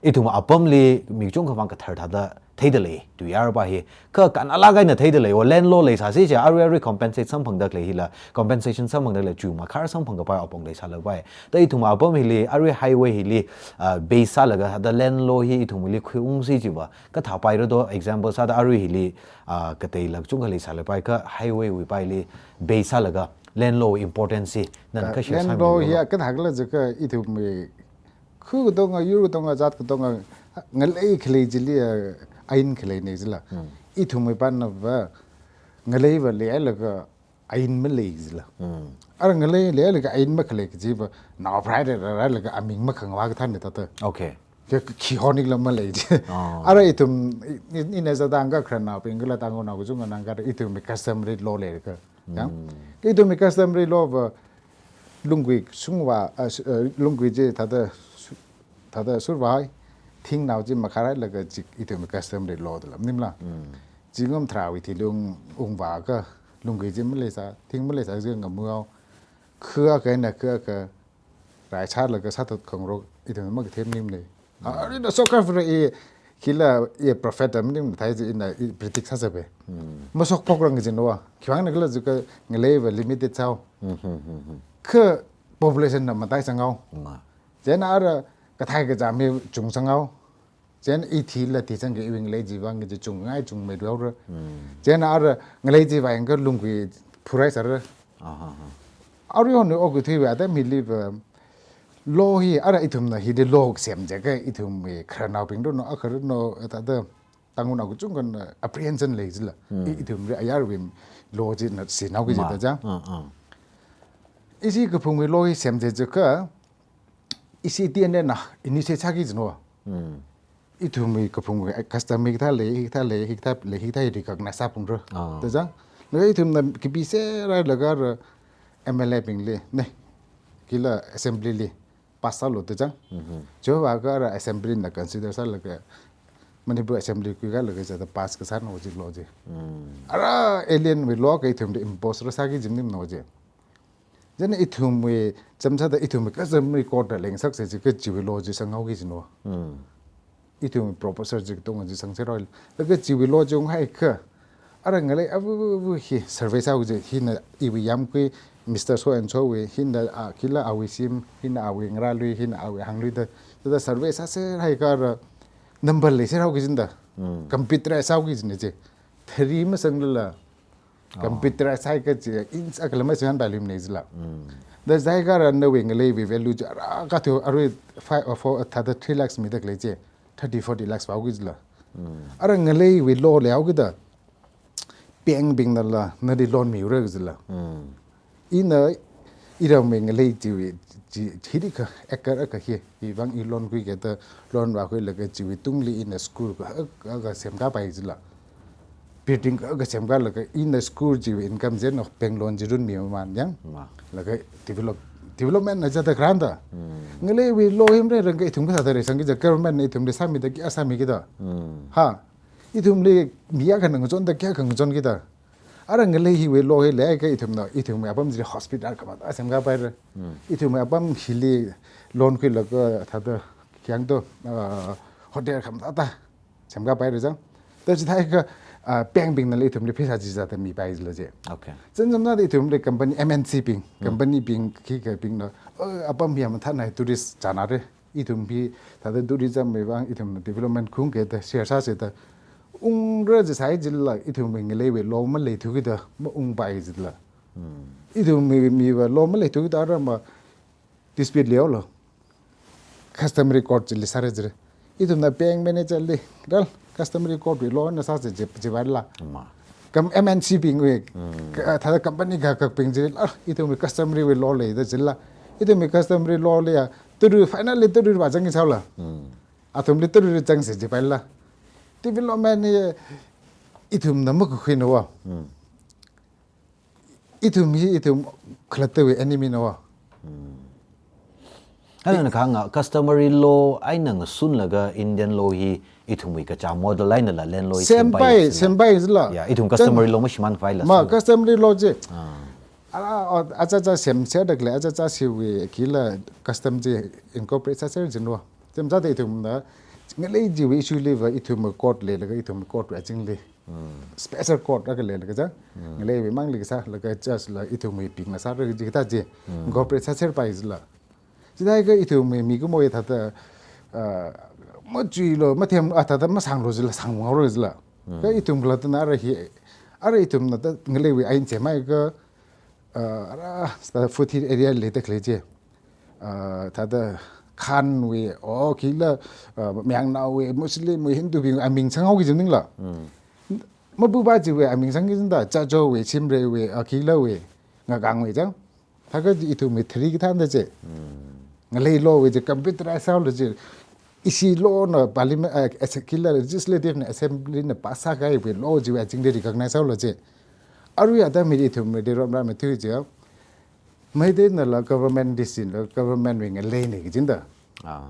ithum apamli mi kachungkha vang kathar thāda theida lei, tuiyarpa hi. Kha kanala kaina theida lei, o land law leisāsi chi, arui arui compensate samphangda khalei hila, compensation samphangda khalei chi makhar samphangkapai apong leisālapai. Da ithum apam hili, arui highway hili, ah, base sālaga, da land law hi ithumli khuiungsi chiva, kathāpaira do, example sāda arui hili, ah, kateila kachungkha leisālapai kha highway wuipaili base sālaga, land law importance hi, nana kha share sāmilu. Land law hi kathākhala jiakha ithumwui khu katonga, yur katonga, zat katonga, ngalei khalei chili, ah, ain khaleina jila. Ithumwui pānava, ngaleiva leihailaga ain malei jila. Ara ngalei leihailaga ain makhalei kajiva, nao pharāra, rāra laga aming makhangvā kathāna thāda. Okay. Kha, kha, khi honikla malei ji. Oh. Ara ithum, i, i, ina zatda hāngkha khararnaobing kala Tangkhulnao kachungkha hāngkha ithumwui customary law leikha. Yang? Ithumwui customary law va, lunggui shungvā, ah, s-, ah, lunggui chi thāda su-, thāda survā, thingnao chi makharhailaga chi ithumwui customary law da lam nimla. Zingkum tharāwui thili ung, ungvākha, lunggui chi maleisā, thing maleisā chi ngamhao. Khu akha eina khu akha, rai sālaga sāthat khangarok, ithum makathem maningmana. Ah, arui na soka fura i, khila i prophet a maningmana thai chi ina i predict sāsāpa. Masokphokrang kajina va. Khiwuivang eina khala jiakha ngaleiva limited sāhao. Kha population na mataisangao. Ma. Chieina ara kathai kachām hi chungsangao. Chieina i thila thisangki iwui ngalei chiva ngi chi chungngai chungmeithuihaora. Chieina ara ngalei chiva yangkha lunggui phurāhaisāra. Aha, aha. Arui hon okathuiwui atam hiliva law hi ara ithumna hili law sem jiakha ithumwui khararnaobing ranu, akha ranu, thāda Tangkhulnao kachungkhana apprehension lei jila. I, ithumli ayarwui law china sinaoki jida chang. Ah, ah. Ishi kaphungwui law hi sem jiakha, ishi D N A na initiate sāki jina va. Ithumwui kaphungwui custom hikathā lei, hikathā lei, hikathā lei, hikathā recognize sāphalungra. Ah. Da chang. Na ithumna kapi serhailaga ara M L A bingli, ne, khila assembly li pass sālu da chang. Chiwuivang kha ara assembly na consider sālaga Manipur Assembly khuikalaga sāda pass kasāna va chi law chi. Ara alien wui law akha ithumli impose rāsāki jim maningmana va chi. Chieina ithumwui, chāmsāda ithumwui customary court da lengsaksa jiakha chiwui law chi sanghaoki jina va. Ithumwui proposal chi katonga chi sangserhao. Laga chiwui law chi unghaikha, ara ngalei avu, avu, avu hi survey sāhaoki ji, hina iwui yamkui, Mister So and So wui, hina a, khila awui shim, hina awui ngarālui, hina awui hānglui da, da survey sāserhaikha ara number leiserhaoki jida. Computerize sāhaoki jina chi. Thari masanglala, computerize sāhaiakha chi inch akhala masāngai pailuimana jila. Da jiakha ara nawui ngaleiwui value chi ara kathu arui five or four, thāda three lakhs mida khalei chi, thirty, forty lakhs vāhaoki jila. Ara ngaleiwui law leihaokida, bank bingnala nali loan miura jila. Ina iramwui ngalei chiwui, chi, chili kha acre akha hi, iwuivang i loan khuiki da loan vākhuilaga chiwui tungli ina school akha, akha semkapai jila. Building akha semkalaga ina school chiwui income chieina bank loan chi runmi mamān yang. Ma. Laga develop, development na jada grant da. Ngaleiwui law hi mareirangakha ithum kathāda reisangki jiakha government na ithumli sāmida kayā sāmiki da. Ha. Ithumli mi akhana ngachonda kayākha ngachonkida. Ara ngalei hiwui law hi leikha ithumna, ithumwui apam chili hospital khamatā semkapaira. Ithumwui apam hili loan khuilaga thāda khayang to, ah, hotel khamatā semkapaira chang. Thāda chithākha, ah, bankbingnala ithumli pheisā chi zāda mipai jila je. Okay. Chānjam nada ithumli company M N C bing, Hmm. Company bing khikha bingna, "Oh, apam hi yamthanai tourist chānare. Ithum hi thāda tourism wui vang ithum development khungke da share sāse da." Ungra jisai jila ithumwui ngaleiwui law maleithuki da maungpai jila. Hmm. Ithumwui miva law maleithuki da rama dispute leihaolo. Customary court chili sāra jira. Ithumna bank manager li, ral, customary court wui law na sāse je, jipaila. Ma. Kam M N C bingwui, Hmm. ka, thāda company kakhak bing jila, ah, ithumwui customary wui law leida jila. Ithumwui customary law leiya, turu, finally turu va zangki saola. Hmm. Athumli turu zangse jipaila. Development hi ithumna makakhuina wa. Hmm. Ithum hi ithum khalattawui enemy na wa. Hmm. Hāngna kahānga customary law eina ngasunlaga Indian law hi ithumwui kachā model einala land law hi Sempai, sempai jila. Sempai jila. Ya, ithum Chān- customary law mashimānpaila Ma, sila. Customary law je. Ah. Ah, ah, achacha semser dakle, achacha siwui khila custom je incorporate sāser jin wa. Chānjam sāda ithumna ngalei chiwui issue liva ithum court leilaga ithum court wui azingli. Hmm. Special court akha leilaga chang. Hmm. Ngaleiwui mangli kasālaga judge la ithumwui bingna sāra kaji kathā chi. Hmm. Incorporate sāserpai jila. Chithākha ithumwui mikumo hi thāda, ah, machuilo, mathem, ah, thāda masanglo jila, sangmanghaora jila. Hmm. Kha ithum khalattana ara hi, ara ithumna thāda ngaleiwui ain semhaiakha, ah, ara, thāda foothills area leida khalei chi. Ah, thāda Khanwui, oh, khila, ah, Mayangnaowui, Muslimwui, Hindubingwui aming sanghaoki jim maningla. Hmm. Mapupa chiwui aming sangki jin da, Chachowui, Simreiwui, ah, khilawui, Ngakangwui chang. Thākha ithumwui thari kathāna je. Hmm. Ngalei law wui je computerize sāhaola je. Ishi law na parliament, ah, as-, khila legislative na assembly na pass sākahaiwui law chiwui azingli recognize sāhaola je. Arui atam hi ithumwui development matheoji. Meiteinala government decision la government wui ngaleina kaji jin da. Ah.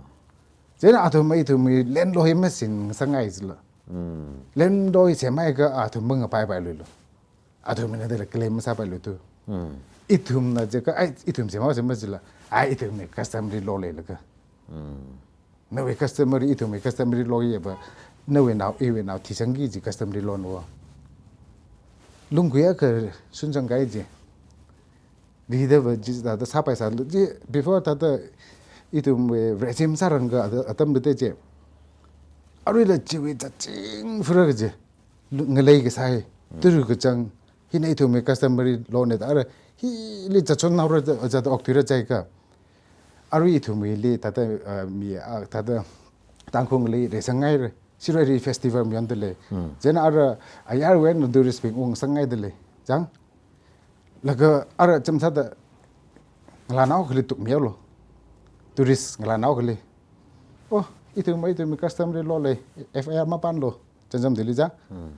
Chieina athum ithumwui land law hi masinsangngai jila. Hmm. Land law hi semhaiakha athum mangapaipailui lo. Athumna dala claim masāpailui tu. Hmm. Ithumna je kha, ai, ithum semhao semma jila. Ai, ithumwui customary law leilaga. Hmm. Nawui customary, ithumwui customary law hi va, nawui nao, iwui nao thisangki kaji customary law na wa. Lungkui akha sunzang kahai chi. Rida va chi thāda sāpai sālu chi, before thāda ithumwui regime sāranga atam, atamli te chi. Aruila chiwui zaching fura kaji. Lu-, ngalei kasā hi, Hmm. turu kachang, hina ithumwui customary law na da ara, hili zachon naora da, zada okthuira jiakha. Arui ithumwuili thāda, ah, mi, ah, thāda Tangkhulli reisanghaira, Shirui Festival mayonda lei. Hmm. Chieina ara ayarwui eina tourist bing ungsanghaida lei. Chang? Laga ara chānjam sāda ngalānao akhali tukmihaolo. Tourist ngalānao akhali. Oh, ithum, ithumwui customary law lei, F I R mapānlo, chānjam dili chang. Hmm.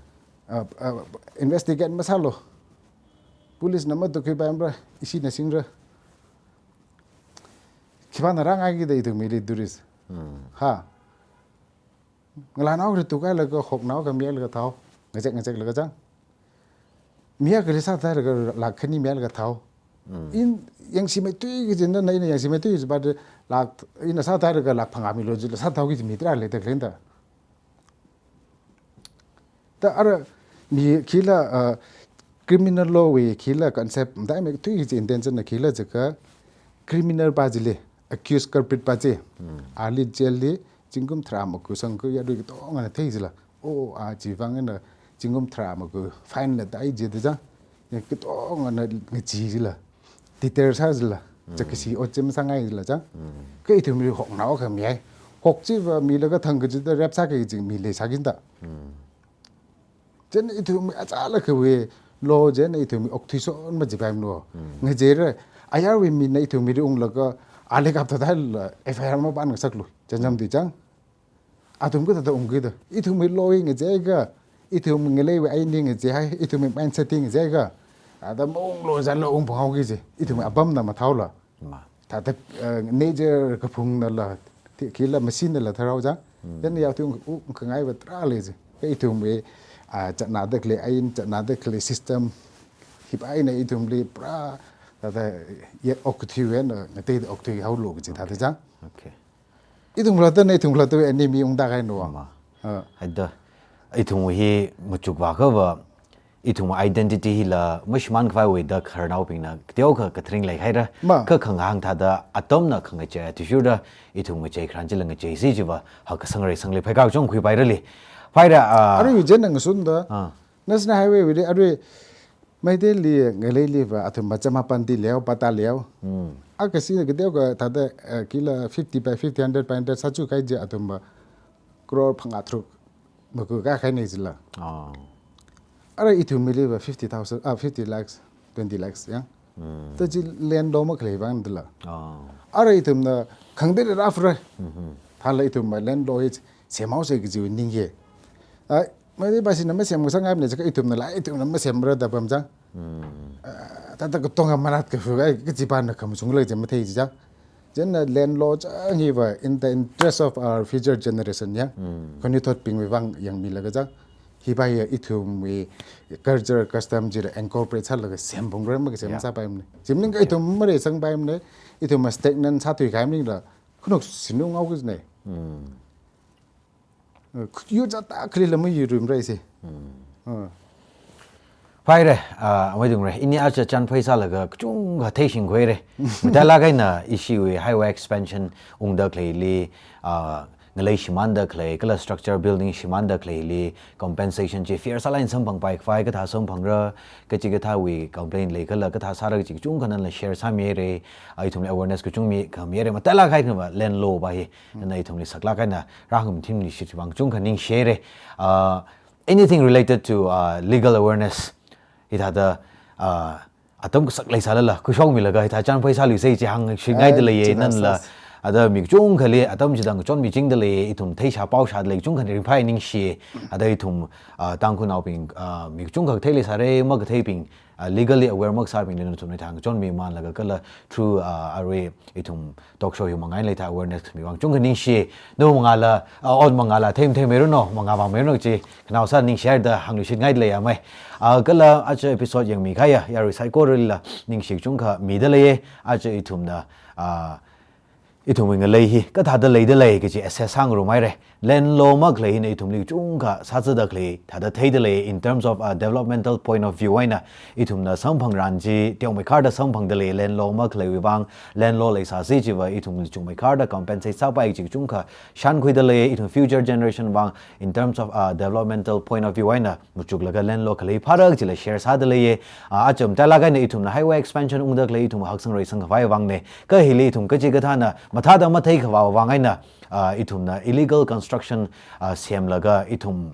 Ah, ah, investigate masālo. Police na matukkhuipaimara, ishina singra. Khipāna rāngaiki da ithumwuili tourist. Hmm. Ha. Ngalānao akhali tukhailaga hoknao akha mihailaga thao. Ngazek ngazeklaga chang. Mi akhali sāthālaga lakh khani mihailaga thao. Mm. Ina yangsimeithui kaji na, ina yangsimeithui kaji ba de lakh, ina sāthālaga lakh phangā milu jila sāthaoki kaji mi tarā leida khalei da. Da ara mi khila, ah, criminal law wui khila concept mataimeimeithui kaji intention na khila jiakha criminal pa chili, accused culprit pa chi. Hmm. Ali jail li zingkum tharā maku sangkha yarui katongana thei jila. Oh, a chivang eina zingkum tharā maku fine la tai jida chang. Yang katongana ngaji jila. Deter sā jila. Hmm. Chakashi ot chi masāngai jila chang. Hmm. Kha ithumli hoknao akha mihai. Hok chiva milaga thang kachida rape sāki kaji mi leisāki da. Hmm. Chieina ithum achālakhawui law chieina ithum okthuishon majipaimalo. Hmm. Ngacheira, ayarwui mina ithumli unglaga, ali kapta thāla F I R mapānngasaklu. Chānjam dui chang. Athum kathāda ungki da. Ithumwui law hi ngacheikha, ithum ngaleiwui ain hi ngacheihai, ithumwui mindset hi ngacheikha. Thāda maunglo zanlo ungphanghaoki kaji. Ithumwui apamna mathāhaola. Ma. Thāda, eh, nature kaphungnala, thi-, khila machinnala tharao chang. Hmm. Chieina yaothui ung, ungkhangai va tarā lei chi. Kha ithumwui, ah, chatnada khalei ain, chatnada khalei system. Hipa eina ithumli pura, thāda, ya okthuiwui eina, ngateida okthuihaolu kaji thāda chang. Okay. Ithum khalattana, ithum khalattawui enemy ungda kahaina wa. Ma. Ah. Haida. Ithum hi machukvākhava, ithum identity hila mashimān khavaiwui da khararnaobingna kateokha katharing leihaira. Ma. Kha khangahāng thāda atamna khangachei athishurda ithum ngachei kharan chila ngacheisi chiva hakkasang reisangli phaikachong khuipairali. Phaira, ah, Arui jen ngasunda. Ah. National Highway wui arui Meiteili ngaleiliva athumva chama pandi leo, pata leo. Hmm. Akha sina kateokha thāda, eh, kila fifty by fifty, hundred by hundred sāchukahai chi athumva crore phangā tharuk maku kahaina jila. Ah. Ara ithum miliva fifty thousand, ah, fifty lakhs, twenty lakhs, ya. Hmm. Ta chi land law makhalei vang dila. Ah. Ara ithumna khangdei rafra. Mhm. Thāla ithumva land law hi semhaosa kajiwui ning ye. Ah, Meitei bashina masemngasakngaimana jiakha ithumnala, ithumna masemra da pamchang. Hmm. Ah, thāda katonga marat kafu ai, kachipāna khamachung lei chi mathei jichang. Chieina land law chang hiva in the interest of our future generation, ya. Hmm. Khanuithotbingwui vang yangmilaga chang. Hiva ya ithumwui culture, custom chila incorporate sālaga semphungra makasem, yeah, sāpaimana. Chi maningakha, okay, ithum mareisangpaimana, ithumva stagnant sāthuikahai maningla, khanuk sinu ngao kajina. Hmm. Uh, yur zata khalila mayurumra isi. Hmm. Uh. Phaira, ah, maidungre. Ini aja chānphai sālaga kachungkha theishingkhuira. Matailāk eina ishiwui highway expansion ungda khaleili, ah, ngalei shimānda khalei, kala structure building shimānda khaleili, compensation chi fair sālāk eina samphangpai khavai, kathā samphangra, kachikathāwui complaint lei kala, kathā sāra kaji kachungkha nala share sāmihaira, ah, ithumli awareness kachungkha mihaira, matailāk eina va land law va hi, nana ithumli saklāk eina rāhāngmi themli shit vang kachungkha ningshihaira. Ah, anything related to, uh, legal awareness, hithāda, uh, atam kasak leisālala, khuishokmilaga hithā chānphai sāluisa chi hāngshitngaida, eh, leiya, china nala. Sas. Ada mi kachungkhali atam chida ngachonmichingda leiya, ithum theishā paoshāda lei kachungkha ringphāi ningshi. Ada ithum, uh, Tangkhulnaobing, uh, mi kachungkha kathei leisāra, makatheibing, uh, legally aware makasābingli nathumna hithā ngachonmimanlaga kala through, uh, arui ithum talk show hi mangāli hithā awareness khami vang kachungkha ningshi. No mangāla, ah, ot mangāla, thei mathei mairanu, mangā vang mairanu chi, khanao sā ningshihaida hāngluishitngaida leiya mai. Ah, kala aja episode yangmikahaiya yarui saikoralila ningshi kachungkha mida leiya, aja ithumna, ah, ithumwui ngalei hi kathāda leida lei kaji assess sāngarumhaira. Land law makhalei hina ithumli kachungkha sāzada khalei thāda theida lei in terms of a developmental point of view eina ithumna samphangran chi teomeikharda samphangda lei, land law makhaleiwui vang, land law leisāsi chiva ithumli chungmeikharda compensate sāpai chi kachungkha shānkhuida lei, ithum future generation vang in terms of a developmental point of view eina machuklaga land law khalei pharak chila share sāda leiya. Ah, aja matailāk eina ithumna highway expansion ungda khalei ithum haksang reisang khavai vangna. Kha hili ithum kachikathāna mathāda matheikhavā vang eina, ah, ithumna illegal construction, ah, semlaga ithum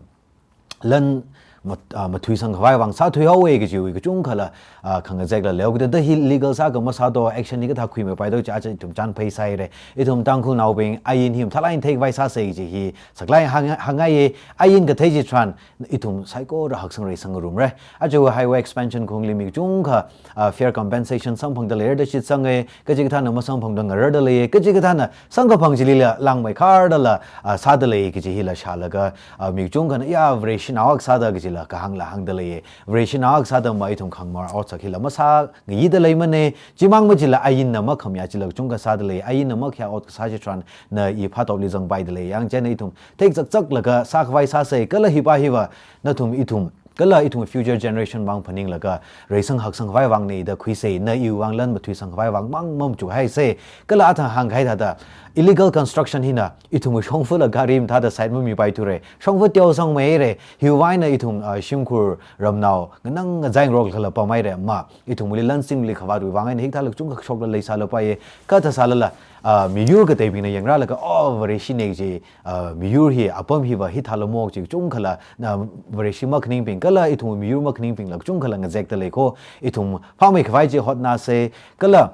lan mat-, ah, mathuisang khavai vang sāthuihaowa kajiwui kachungkhala, ah, khangazekla leo kida da hi legal sākha masāto, action hi kathā khuimeipaito chi aja ithum chānphai sāhaira. Ithum Tangkhulnaobing ain hi mathālāk eina theikhavai sāsa kaji hi saklāk eina hāng-, hāngngaiya, ain kathei chitharan ithum saikora haksang reisang ngarumra. Aja highway expansion khaungli mi kachungkha, ah, fair compensation samphangda leirada shitsanga, kachikathāna masamphangda ngararda leiya, kachikathāna samkaphang chilila langmeikharda la, ah, sāda lei kaji hila shālaga, ah, mi kachungkhana ya Vareshinao akha sāda kajila kahāngla hāngda leiya. Vareshinao akha sāda ma ithum khangmar otsak hila masāngayida leimana, chimang machila ainna makhamayā chila kachungkha sāda lei, ainna makhayā ot kasā chitharan na i phatopli zangpaida lei, yang chieina ithum theikazakzaklaga sākhavai sāsa, kala hiva hiva nathum ithum kala ithum future generation vang phaninglaga reisang haksang khavai vangna da khuisa, na iwui vang lan mathuisang khavai vang mang mamachukhaisa. Kala athang hāngkahai thāda illegal construction hina ithumwui shongfala gari mathāda side mamipaithura, shongfa teosangmeihaira, hiwui vang eina ithum, ah, shimkhur ramnao nganang ngazai ngarok khala pamhaira ma, ithumwuili lan singli khavātwui vang eina hikathāla kachungkha kashokla leisālapaiya, kathā sālala, ah, miyur kateibingna yangrālaga, oh, Vareshina kaji, ah, miyur hi, apam hiva hithāla mok chi kachungkhala, na Vareshi makhaningbing kala ithum miyur makhaningbingla kachungkhala ngazekda lei kho, ithum phāmei khavai chi hotnāsa, kala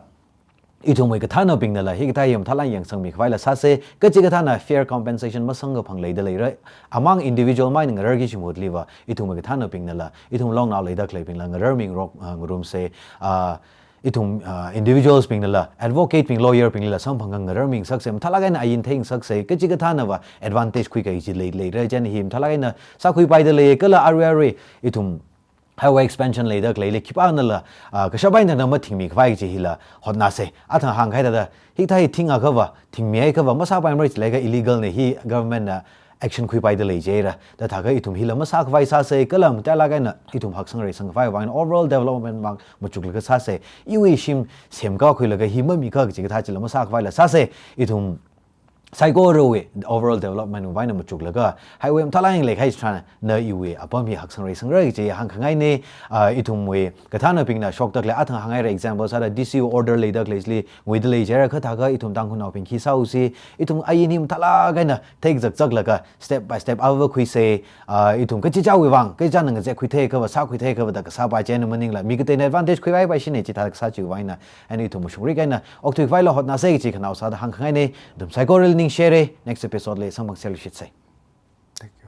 ithumwui kathānabingnala hikathā hi mathālāk eina yangsangmi khavaila sāsa, kachikathāna fair compensation masangkaphang leida leira, amang individual mai eina ngararki shimhutliva, ithumwui kathānabingnala, ithum longnao leida khaleibingla ngararmi ngarok, ah, ngarumsa, ah, ithum, ah, individuals bingnala, advocate bing, lawyer binglila samphang ngararmi ngasaksei, mathālāk eina ain theingasaksa, kachikathānava advantage khuikahai chi lei, leira, chieina hi mathālāk eina sākhuipaida lei, kala arui arui ithum highway expansion leida khaleili khipānala, ah, kashap eina mathingmi khavai chi hila hotnāsa. Athang hāngkahai thāda, hikathā hi thingakhava, thingmihaiakhava, masāpaimara jilaga illegal na hi government na action khuipaida lei jira. Da thākha ithum hila masākhavai sāsa, kala matailāk eina ithum haksang reisang khavai vang overall development vang machuklaga sāsa. Iwui shim semkakhuilaga hi mamikha kaji kathā chila masākhavaila sāsa. Ithum saikorawui overall development vang eina machuklaga highway mathālāk eina leikahai chitharan na iwui apam hi haksang reisangra kaji hāngkhangaina. Ah, ithumwui kathānabingna shokda khalei athang hānghaira, example sāda D C wui order leida khalei chili nguida lei jira, kha thākha ithum Tangkhulnaobing khi sāusi, ithum ain hi mathālāk eina theikazakzaklaga step by step ava khuisa. Ah, ithum kachichāwui vang, kachichāna ngazek khuithei akhava, sākhuithei akhava da kasāpai chieina maningla mi kateina advantage khuivaipai shina chithā kasā chiwui vang eina, and ithum mashungrik eina okthuikhavaila hotnāsa kaji khanaowa sāda hāngkhangaina. Ithum saikorali ningshira, next episode li samphangluishitsa. Thank you.